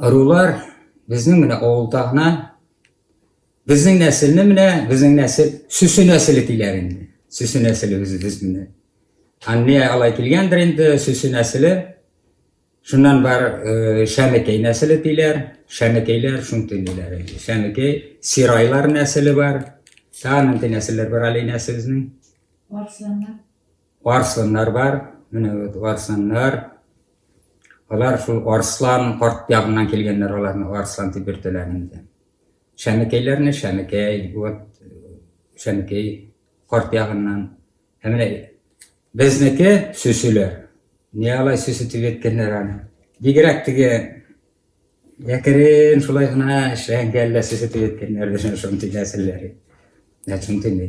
Ырулар безнең менә авылда гына безнең нәселне менә безнең нәсел Сүсе нәселе диләр инде. Сүсе нәселе без без менә. Анне алай килгәндер инде Сүсе нәселе. Шуннан бар э, Шәмекәй нәселе диләр. Шәмекәйләр шундый диләр инде. Шәмекәй, Сирайлар нәселе бар. Тагын нинди нәселләр бар әле нәселебезнең? Арсланнар. Арсланнар бар. Менә вот арсланнар. Алар шул Арслан карт ягыннан килгәннәр, аларны Арслан дип йөртәләр инде. Шәмекәйләрне Шәмекәй, вот Шәмекәй карт ягыннан. Ә менә безнеке Сүсүләр. Ни алай Сүсү дип әйткәннәр аны? Бигрәк теге әкрен шулай гына эшләгәнгә әллә Сүсү дип әйткәннәр безнең шундый нәселләре. Ә шундый ни.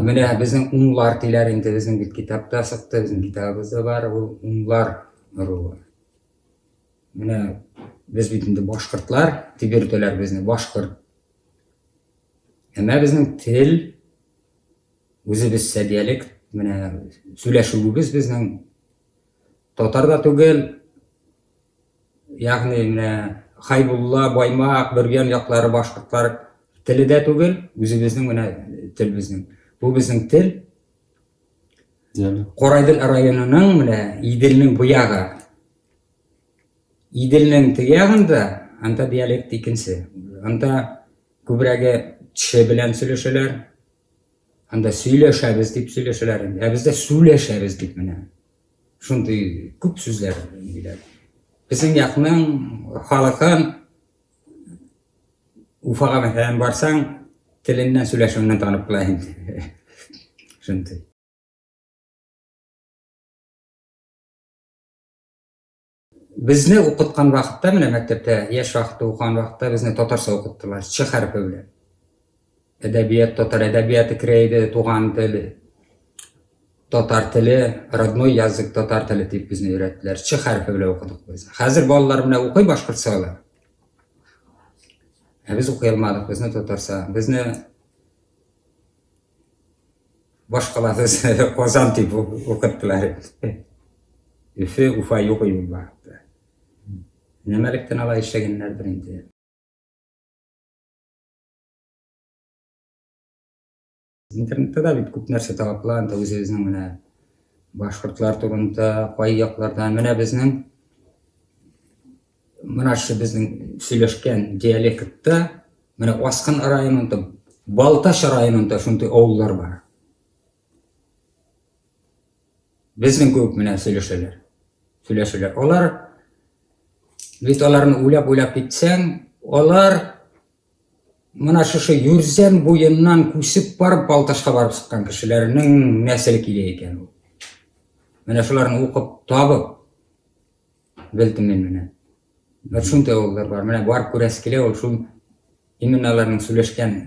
Менә безнең унлар диләр инде, безнең бит китапта чыкты, безнең китабыбызда бар, ул унлар ыруы. Менә без бит инде башкортлар дип йөртәләр безне, башкорт. Әмма безнең тел үзебезчә диалект, менә сөйләшүебез безнең татар да түгел, Ягъни менә Хайбулла, Баймак, Бөргән яклары башкортлар теле дә түгел, үзебезнең менә тел безнең. Бу безнең тел. Карайдел районының менә Иделнең бу ягы. Иделнең теге ягында анда диалект икенче. Анда күбрәге тше белән сөйләшәләр. Анда сөйләшәбез дип сөйләшәләр инде. Ә бездә сүләшәбез дип менә. Шундый күп сүзләр диләр. Безнең якның халкын Уфага мәсәлән барсаң, теленнән сөйләшүеннән танып була инде. Шундый. Безне укыткан вакытта, менә мәктәптә яшь вакытта укыган вакытта безне татарча укыттылар, ч хәрефе белән. Әдәбият, татар әдәбияты керә иде, туган тел, татар теле, родной язык татар теле дип безне өйрәттеләр. Ч хәрефе белән укыдык без. Хәзер балалар менә укый башкортча алар. Ә без укый алмадык, безне татарча. Безне башкалабыз Казан дип укыттылар. Өфе, Уфа юк иде ул вакытта. Нәмәлектән алай эшләгәннәрдер инде. Интернетта да бит күп нәрсә табып була, анда үзебезнең менә башкортлар турында, кай яклардан, менә безнең менә шу безнең сөйләшкән диалектта, менә Аскын районында, Балтач районында шундый авыллар бар. Безнең кебек менә сөйләшәләр. Сөйләшәләр. Алар бит аларны уйлап-уйлап китсәң, алар Менә шушы Юрзән буеннан күчеп барып Балтачка барып чыккан кешеләрнең нәселе килә икән ул. Менә шуларны укып табып белдем мин менә. Менә шундый авыллар бар. Менә барып күрәсе килә ул шул именно аларның сөйләшкән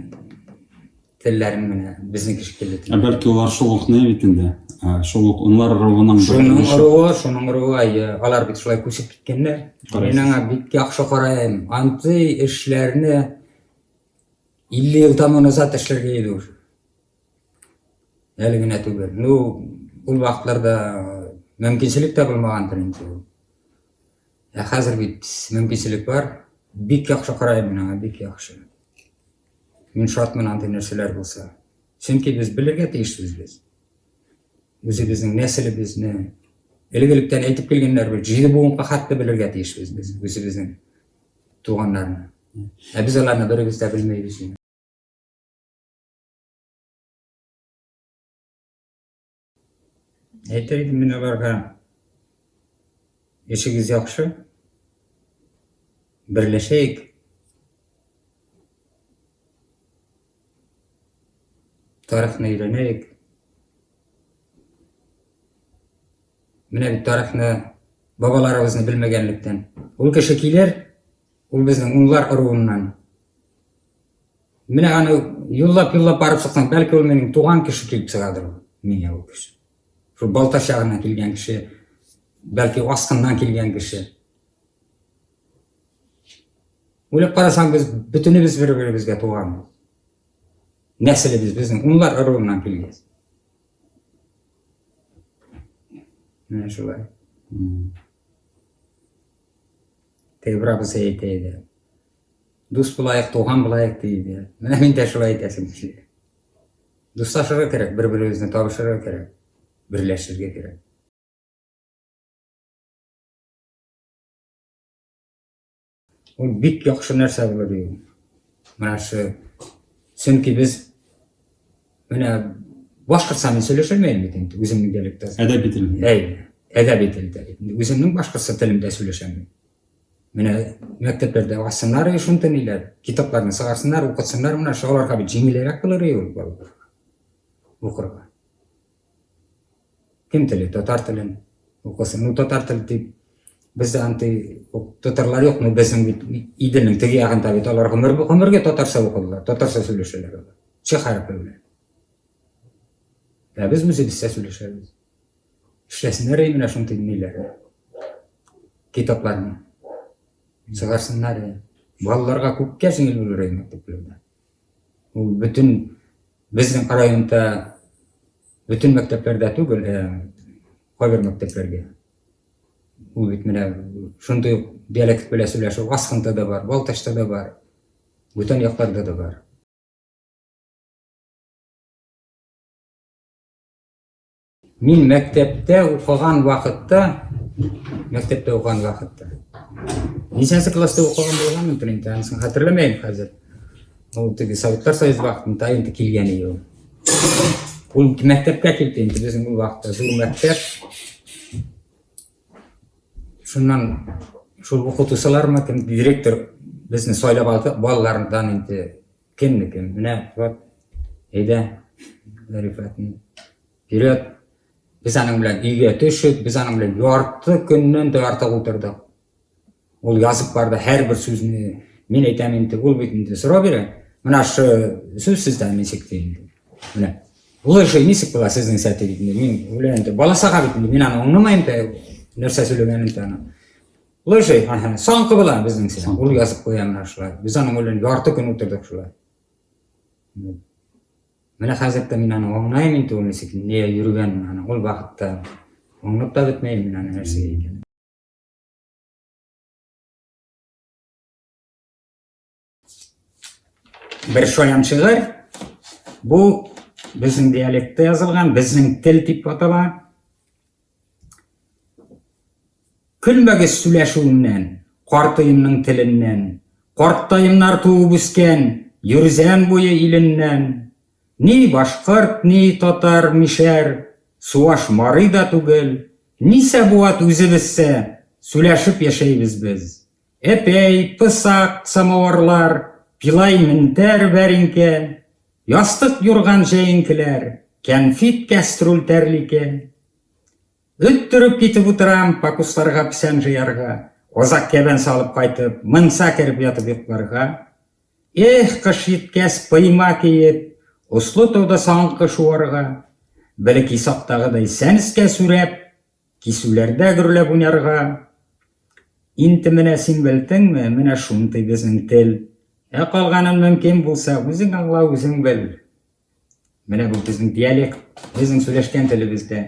телләрен менә безнеке шикелле. Ә бәлки алар шул ук ни бит инде. Шул ук унлар ыруының Шуның ыруы, шуның ыруы, әйе. Алар бит шулай күчеп киткәннәр. Мин аңа бик яхшы карыйм. Андый эшләрне 50 ел тому назад эшләргә иде уже. Әле генә түгел. Ну, ул вакытларда мөмкинчелек тә булмагандыр инде ул. Ә хәзер бит мөмкинчелек бар. Бик яхшы карыйм мин аңа, бик яхшы. Мин шатмын андый нәрсәләр булса. Чөнки без белергә тиешбез без. Үзебезнең нәселебезне элек-электән әйтеп килгәннәр бит, җиде буынга хәтле белергә тиешбез без үзебезнең туганнарны. Ә без аларны беребез дә белмибез. Әйтер идем мин аларга, эшегез яхшы, берләшәйек. Тарихны өйрәнәйек. Менә бит тарихны бабаларыбызны белмәгәнлектән. Ул кеше килер, ул безнең унлар ыруыннан. Менә аны юллап-юллап барып чыксаң, бәлки ул минем туган кеше килеп чыгадыр ул, миңа ул кеше. Шул Балтач ягыннан килгән кеше, бәлки Аскыннан килгән кеше. Уйлап карасаң, без бөтенебез бер-беребезгә туганбыз. Нәселебез безнең унлар ыруыннан килгән. Менә шулай. Теге бер абысай әйтә иде. Дус булайык, туган булайык ди иде. Менә мин дә шулай әйтәсем килә. Дуслашырга кирәк, бер-беребезне табышырга кирәк, берләшергә кирәк. Ул бик яхшы нәрсә булыр иде. Менә шу. Чөнки без менә башкортча мин сөйләшәлмәйм бит инде үземнең диалектта. Әдәби телдә. Әй, әдәби телдә. Үземнең башкортча телемдә сөйләшәм. Менә мәктәпләрдә алсыннар шундый ниләр, китапларны чыгарсыннар, укытсыннар, менә шуларга бит җиңелрәк булыр иде ул балаларга. Укырга. Кем теле? Татар телен укысын. Ну, татар теле дип бездә антый татарлар юк, ну безнең бит Иделнең теге ягында бит алар гомер гомергә татарча укыдылар, татарча сөйләшәләр алар. Ч хәрефе белән. Ә без үзебезчә сөйләшәбез. Эшләсеннәр менә шундый ниләр. Китапларны. Чыгарсыннар. Балаларга күпкә җиңел булыр иде мәктәпләрдә. Ул бөтен безнең районда бөтен мәктәпләрдә түгел, ә кайбер мәктәпләргә. Ул бит менә шундый ук диалект белән сөйләшү Асхында да бар, Балтачта да бар, бүтән якларда да бар. Мин мәктәптә укыган вакытта, мәктәптә укыган вакытта. Ничәнче класста укыган булганмын инде, анысын хәтерләмәйм хәзер. Ул теге Советлар Союзы вакытында инде килгән иде ул. Ул мәктәпкә килде инде безнең ул вакытта зур мәктәп. Шуннан шул укытучылармы, кем директор безне сайлап алды, балалардан инде кемне кем. Менә вот әйдә, Рифатны Вперед! Без аның белән өйгә төшеп, без аның белән ярты көннән дә артык утырдык. Ул язып барды һәрбер сүзне. Мин әйтәм инде, ул бит инде сорау бирә. Менә шу сүз сездә ничек ди инде. Менә. Лыжи ничек була сезнең сәте бит инде. Мин уйлыйм инде, бала чага бит инде, мин аны аңламыйм да нәрсә сөйләгәнен дә аны. Лыжи, аһа, соңгы була безнең сәт. Ул язып куя менә шулай. Без аның белән ярты көн утырдык шулай. Менә хәзер дә мин аны аңлыйм инде ул ничек нигә йөргәнен аны ул вакытта аңлап та бетмәйм мин аны нәрсә икәнен. Бер шаян шигырь. Бу безнең диалектта язылган, безнең тел дип атала. Көлмәгез сөйләшүемнән, картыемның теленнән. Карттаемнар туып үскән Юрзән буе иленнән. Ни башкорт, ни татар, мишәр, суаш, марый да түгел. Нисә буат үзебезчә сүләшеп яшәйбез без. Әпәй, пысак, самаварлар, пилай, мендәр, вәринкә, ястык, юрган, җәенкеләр, кәнфит, кәстрүл, тәрликә. Өттереп китеп утырам, пакусларга печән җыярга, озак кәбән салып кайтып, мунча кереп ятып йокларга. Эх, кыш җиткәч, пыйма киеп, ослы тауда саңкы шуарга, бәләкәй чактагыдай сәнскә сүрәп, кисүләрдә гөрләп уйнарга. Инде менә син белдеңме, менә шундый безнең тел. Ә калганын мөмкин булса, үзең аңла, үзең бел. Менә бу безнең диалект, безнең сөйләшкән телебездә.